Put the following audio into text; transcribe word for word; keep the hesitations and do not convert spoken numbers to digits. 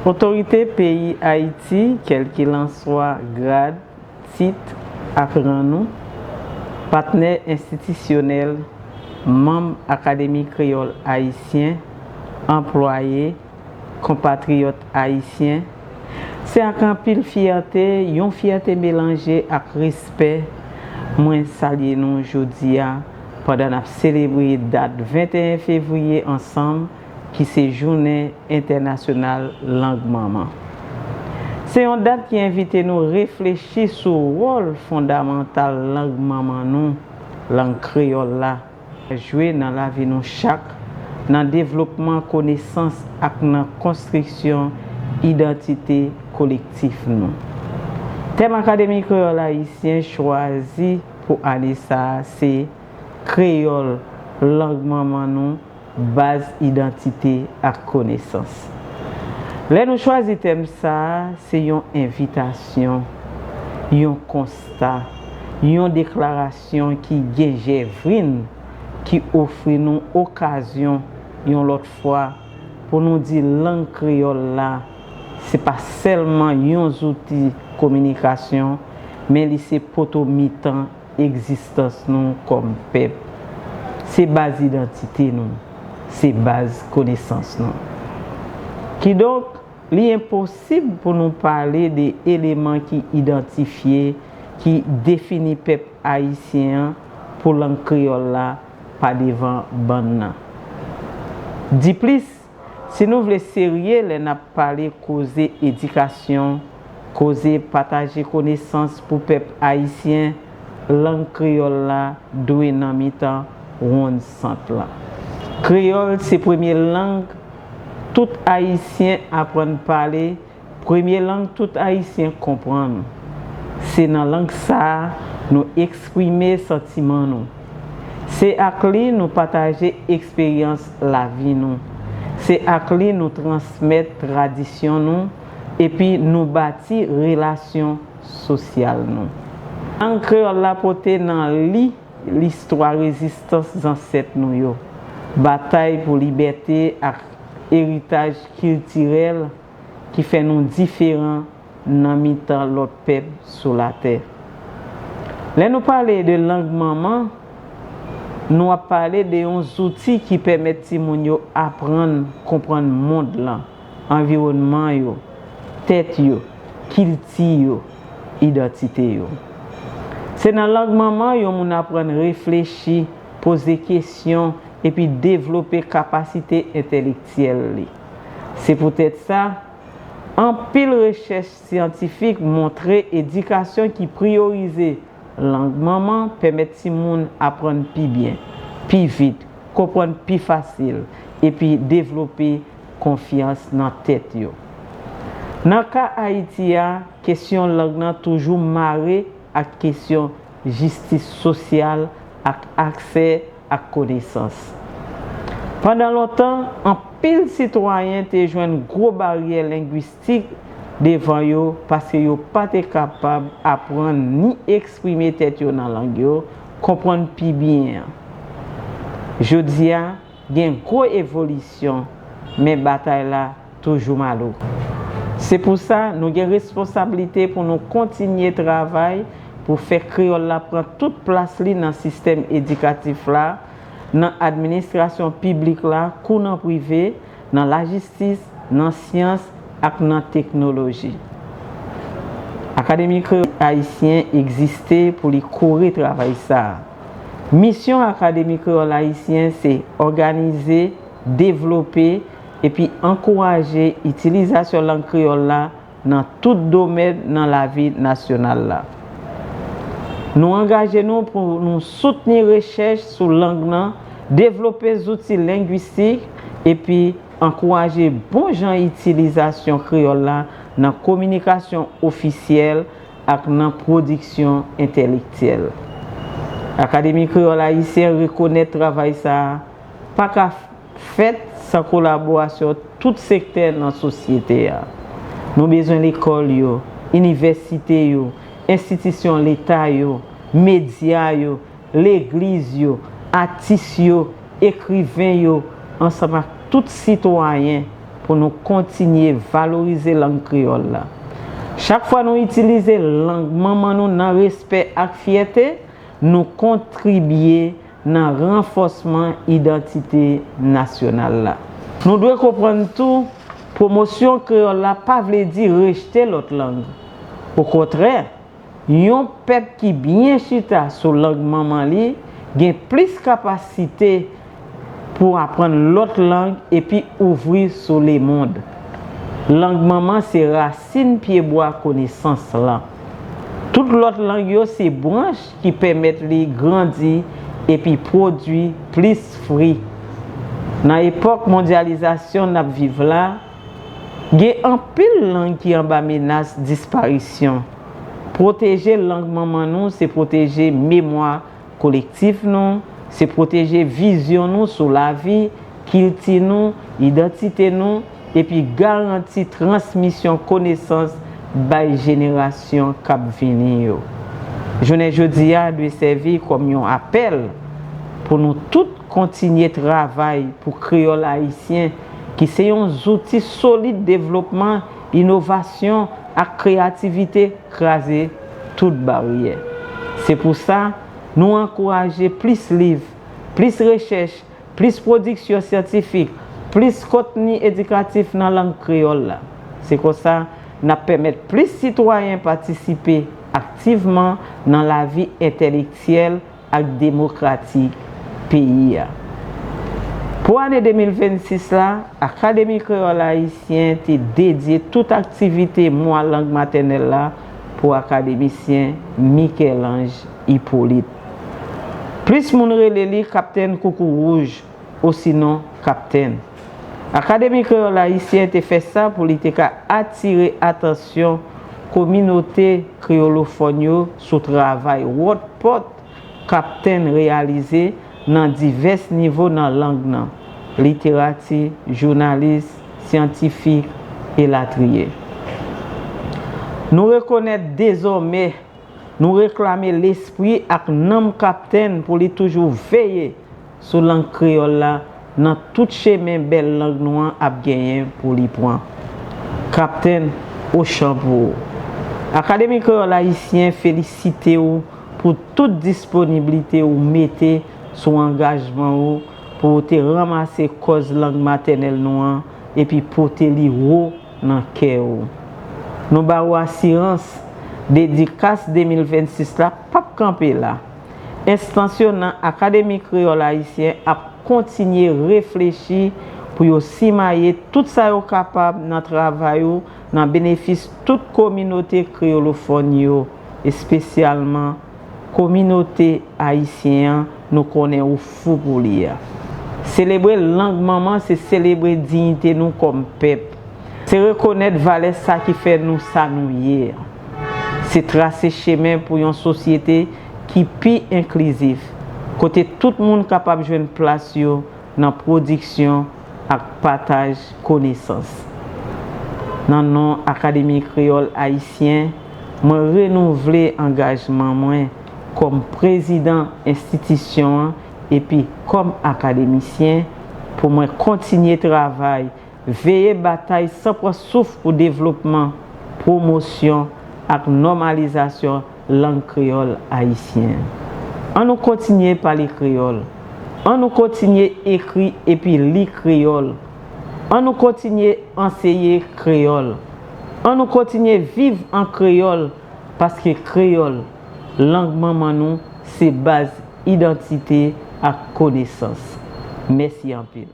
Otorite peyi Ayiti, kèlkilanswa grad, tit ak ran nou, patnè enstitisyonèl, manm Akademi Kreyòl Ayisyen, anplwaye, konpatriyòt ayisyen, se ak anpil fyète, yon fyète melanje ak respè, mwen salye nou jodi a, pandan n ap selebre dat venteyen fevriye ansanm, ki se Jounen Entènasyonal Lang Manman. Se yon dat ki envite nou reflechi sou wòl fondamantal lang manman nou, lang kreyòl la, jwe nan lavi nou chak, nan devlopman konesans ak nan konstriksyon idantite kolektif nou. Tèm Akademi Kreyòl Ayisyen chwazi pou ane sa a se Kreyòl, lang manman nou, baz idantite ak konesans. Lè nou chwazi tèm sa a, se yon envitasyon, yon konsta, yon deklarasyon ki gen jèvrin, ki ofri nou okazyon, yon lòt fwa, pou nou di lang kreyòl la, se pa sèlman yon zouti kominikasyon, men li se poto mitan egzistans nou kòm pèp. Se baz idantite nou, se baz konesans nou. Kidonk, li enposib pou nou pale de eleman ki idantifye, ki defini pèp ayisyen an pou lang kreyòl la pa devan bann nan. Diplis, si nou vle serye lè n ap pale koze edikasyon, koze pataje konesans pou pèp ayisyen, lang kreyòl la dwe nan mitan wonn sant lan. Kreyòl se premye lang tout Ayisyen aprann pale, premye lang tout Ayisyen konprann. Se nan lang sa a nou eksprime santiman nou. Se ak li nou pataje eksperyans lavi nou. Se ak li nou transmèt tradisyon nou, epi nou bati relasyon sosyal nou. Lang kreyòl la pote nan li listwa rezistans zansèt nou yo, batay pou libète ak eritaj kiltirèl ki fè nou diferan nan mitan lòt pèp sou latè. Lè nou pale de lang manman, nou ap pale de yon zouti ki pèmèt timoun yo aprann konprann mond lan, anviwònman yo, tèt yo, kilti yo, idantite yo. Se nan lang manman yon moun aprann reflechi, poze kesyon, epi devlope kapasite entèlektyèl li. Se poutèt sa, anpil rechèch syantifik montre edikasyon ki priyorize lang manman pèmèt timoun aprann pi byen, pi vit, konprann pi fasil, epi devlope konfyans nan tèt yo. Nan ka Ayiti a, kesyon lang nan toujou mare ak kesyon jistis sosyal ak aksè ak konesans. Pandan lontan, anpil sitwayen te jwenn gwo baryè lengwistik devan yo paske yo pa te kapab aprann ni eksprime tèt yo nan lang yo, konprann pi byen an. Jodi a, gen gwo evolisyon, men batay la toujou malouk. Se pou sa, nou gen responsablite pou nou kontinye travay pou fè kreyòl la pran tout plas li nan sistèm edikatif la, nan administrasyon piblik la kou nan prive, nan lajistis, nan syans ak nan teknoloji. Akademi Kreyòl Ayisyen egziste pou li kore travay sa a. Misyon Akademi Kreyòl Ayisyen se òganize, devlope, epi ankouraje itilizasyon lang kreyòl la nan tout domèn nan lavi nasyonal la. Nou angaje nou pou nou soutni rechèch sou lang nan, devlope zouti lengwistik, epi ankouraje bon jan itilizasyon kreyòl la nan kominikasyon ofisyèl ak nan pwodiksyon entèlektyèl. Akademi Kreyòl Ayisyen rekonèt travay sa a pa ka fèt san kolaborasyon tout sektè nan sosyete a. Nou bezwen lekòl yo, inivèsite yo, enstitisyon leta yo, medya yo, legliz yo, atis yo, ekriven yo, ansanm ak tout sitwayen pou nou kontinye valorize lang kreyòl la. Chak fwa nou itilize lang manman nou nan respè ak fyète, nou kontribye nan ranfòsman idantite nasyonal la. Nou dwe konprann tou, pwomosyon kreyòl la pa vle di rejte lòt lang. Okontrè, yon pèp ki byen chita sou lang manman li gen plis kapasite pou aprann lòt lang epi ouvri sou lemonn. Lang manman se rasin pyebwa konesans lan. Tout lòt lang yo se branch ki pèmèt li grandi epi pwodui plis fwi. Nan epòk mondyalizasyon n ap viv la, gen anpil lang ki anba menas disparisyon. Pwoteje lang manman nou se pwoteje memwa kolektif nou, se pwoteje vizyon nou sou lavi, kilti nou, idantite nou, epi garanti transmisyon konesans bay jenerasyon k ap vini yo. Jounen jodi a dwe sèvi kòm yon apèl pou nou tout kontinye travay pou kreyòl ayisyen, ki se yon zouti solid devlopman, inovasyon ak kreyativite, kraze tout baryè. Se pou sa, nou ankouraje plis liv, plis rechèch, plis pwodiksyon syantifik, plis kontni edikatif nan lang kreyòl la. Se konsa, n ap pèmèt plis sitwayen patisipe aktivman nan lavi entèlektyèl ak demokratik peyi a. Pou ane de mil vennsis la, Akademi Kreyòl Ayisyen te dedye tout aktivite mwa lang matènèl la pou akademisyen Michel-Ange Hyppolite. Plis moun rele li Kaptenn Koukouwouj, osinon Kaptenn. Akademi Kreyòl Ayisyen te fè sa pou li te ka atire atansyon kominote kreyolofòn yo sou travay wòtpòt Kaptenn reyalize nan divès nivo nan lang nan, literati, jounalis, syantifik, elatriye. Nou rekonèt dezòmè, nou reklame lespri ak nanm Kaptenn pou li toujou veye sou lang kreyòl la nan tout chemen bèl lang nou an ap genyen pou li pran. Kaptenn, ochan pou ou. Akademi Kreyòl Ayisyen felisite w pou tout disponiblite ou mete sou angajman ou pou w te ranmase kòz lang matènèl nou an epi pote li wo nan kè ou. Nou ba ou asirans, dedikas de mil vennsis la p ap kanpe la. Enstans yo nan Akademi Kreyòl Ayisyen ap kontinye reflechi pou yo simaye tout sa yo kapab nan travay ou nan benefis tout kominote kreyolofòn yo, espesyalman kominote ayisyen an, nou konnen ou fou pou li a. Selebre lang manman se selebre diyite nou kòm pèp. Se rekonèt valè sa ki fè nou sa nou ye a. Se trase chemen pou yon sosyete ki pi enklizif, kote tout moun kapab jwenn plas yo nan pwodiksyon ak pataj konesans. Nan non Akademi Kreyòl Ayisyen, mwen renouvle angajman mwen kòm prezidan enstitisyon an epi kòm akademisyen pou mwen kontinye travay, veye batay san pran souf pou devlopman, pwomosyon ak nòmalizasyon lang kreyòl ayisyen. An nou kontinye pale kreyòl. An nou kontinye ekri epi li kreyòl. An nou kontinye anseye kreyòl. An nou kontinye viv an kreyòl, paske kreyòl, lang manman nou, se baz idantite ak konesans. Mèsi anpil.